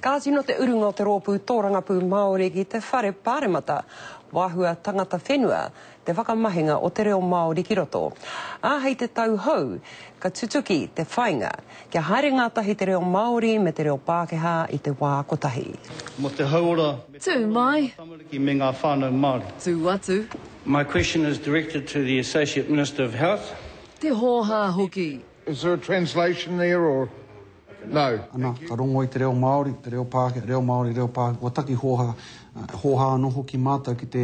Kāti nō te urunga o te Rōpū Tōrangapū Māori ki te Whare Pāremata, wāhua tangata whenua te whakamahinga o te reo Māori ki roto. Ā, hei te tau hou, ka tutuki te whainga kia haere ngātahi te reo Māori me te reo Pākehā i te wā kotahi. Mō te hauora me te Tū ora o mai. ngā tamariki me ngā whānau Māori. Tū atu. My question is directed to the Associate Minister of Health. Te hōhā hoki. Is there a translation there or no? Ana, ka rongo i te reo Māori, te reo Pākehā, reo Māori, reo Pākehā, kua taki hōhā, hōhā anō hoki mātou ki te,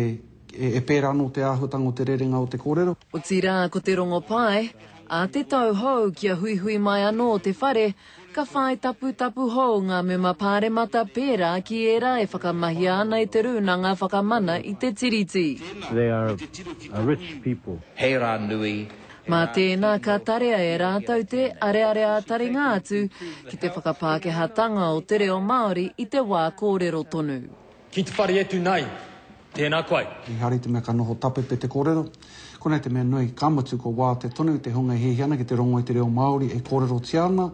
e, e pērā anō te āhuatanga o te rerenga o te kōrero. Otirā ko te rongopai, ā te tau hou kia huihui mai anō te whare, ka whai taputapu hou ngā mema pāremata pērā ki ērā e whakamahia ana e te Rūnanga Whakamana i te Tiriti. They are a rich people. He rā nui, Mā tēnā ka tarea e rātou te areare ā-taringa atu ki te whakapākehātanga o te reo Māori i te wā kōrero tonu. Ki te whare e tu nei, tēnā koe. Ehara i te mea ka noho tapepe te kōrero. Konei te mea nui, ka mutu ko wātea tonu te hunga e hiahia ana ki te rongo i te reo Māori e kōrerotia ana,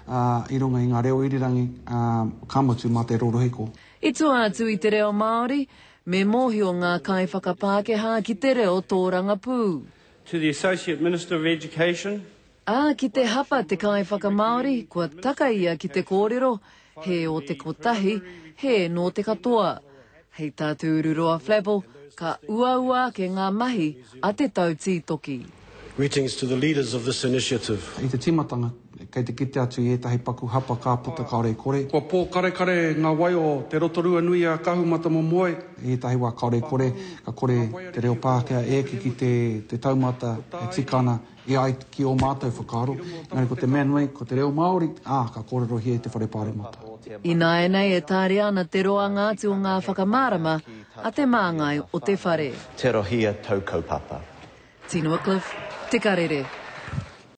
ā, i runga i ngā reo irirangi, ā, ka mutu mā te rorohiko. I tua atu i te reo Māori, me mōhio ngā kaiwhakapākehā ki te reo tōrangapū. To the Associate Minister of Education. Ā, ki te hapa te kaiwhakamāori, kua taka ia ki te kōrero, he o te kotahi, he nō te katoa. Hei tā Te Ururoa Flavell, ka uaua ake ngā mahi a te tau tītoki. Greetings to the leaders of this initiative. I te tīmatanga, kei te kite atu i ētahi paku hapa ka puta kāore i kore. Kua pōkarekare ngā wai o Te Rotorua nui a Kahumatamomoe. I ētahi wā kāore i kore, ka kore te reo Pākehā e eke ki te taumata e tika ana e ai ki ō mātou whakaaro. Engari ko te mea nui, ko te reo Māori, ā, ka kōrerohia i te Whare Pāremata. Ināianei e tāria ana te roanga atu o ngā whakamārama a te māngai o te whare. Tirohia tau kaupapa. Tino Cliff, Te Karere.